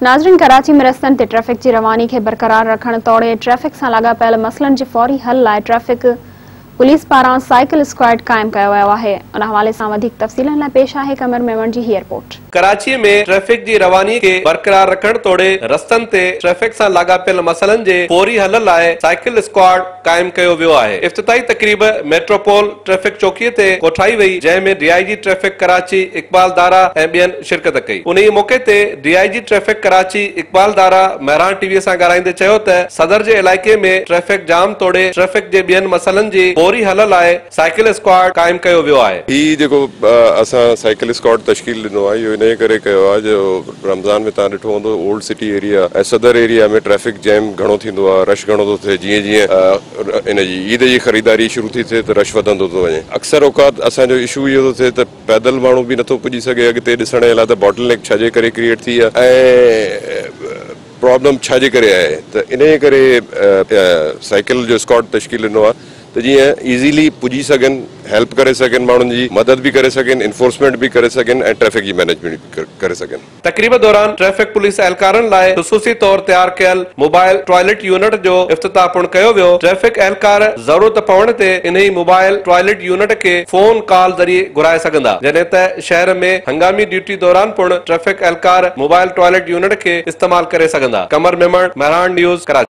ناظرين ڪراچي ۾ رستن تي ٽريفڪ جي رواني کي برقرار رکڻ توڙي ٽريفڪ سان لاڳاپيل مسئلن جي فوري حل لاء ٽريفڪ پوليس پاران سائيڪل اسڪواڊ قائم ڪيو ويو آهي. ان حوالي سان وڌيڪ تفصيلن لاء پيش آهي قمر ميمڻ جي هيء رپورٽ. ڪراچي ۾ ٽريفڪ جي رواني کي برقرار رکڻ توڙي رستن تي ٽريفڪ سان لاڳاپيل مسئلن جي فوري حل لاء سائيڪل اسڪواڊ قائم ڪيو ويو آهي. افتتاحي تقريب ميٽروپول ٽريفڪ چوڪي تي ڪوٺائي وئي، جنهن ۾ D I G traffic Karachi Iqbal Dara ۽ ٻين شرڪت ڪئي. انهيء موقعي تي D I G traffic Karachi Iqbal Dara Mehran T V سان ڳالهائيندي چيو ته صدر جي علائقي ۾ ٽريفڪ جام توڙي ٽريفڪ جي ٻين مسئلن جي فوري حل لاء سائيڪل اسڪواڊ قائم ڪيو ويو آهي. هي جيڪو اسان سائيڪل اسڪواڊ تشڪيل ڏنو آهي اهو انهيء ڪري ڪيو آهي جو رمضان ۾ توهان ڏٺو هوندو old city area ۽ Saddar area ۾ traffic jam گهڻو ٿيندو آهي رش گهڻو ٿو ٿئي جيئن جيئن ان جي عيد جي خريداري شروع ٿي ٿئي ته رش وڌندو ٿو وڃي اڪثر اوقات اسان جو اشو اهو ٿو ٿئي ته پيدل ماڻهو به نٿو پڄي سگهي اڳتي ڏسڻ جي لاء ته باٽل نيڪ ڇا جي ڪري ڪريئيٽ ٿي آهي ۽ پرابلم ڇا جي ڪري آهي ته انهيء ڪري سائيڪل جو اسڪواڊ تشڪيل ڏنو آهي ته جيئن ايزيلي پڄي سگهن هيلپ ڪري سگهن ماڻهن جي مدد به ڪري سگهن انفورسمينٽ به ڪري سگهن ۽ ٽريفڪ جي مئنيجمينٽ به ڪري سگهن. تقريب دوران ٽريفڪ پوليس اهلڪارن لاء خصوصي طور تيار ڪيل موبائل ٽوائليٽ يونٽ جو افتتاح پڻ ڪيو ويو. ٽريفڪ اهلڪار ضرورت پوڻ تي انهي موبائل ٽوائليٽ يونٽ کي فون ڪال ذريعي گهرائي سگهندا، جڏهن ته شهر ۾ هنگامي ڊيوٽي دوران پڻ ٽريفڪ اهلڪار موبائل ٽوائليٽ يونٽ کي استعمال ڪري سگهندا. قمر ميمڻ، مهراڻ نيوز، ڪراچي.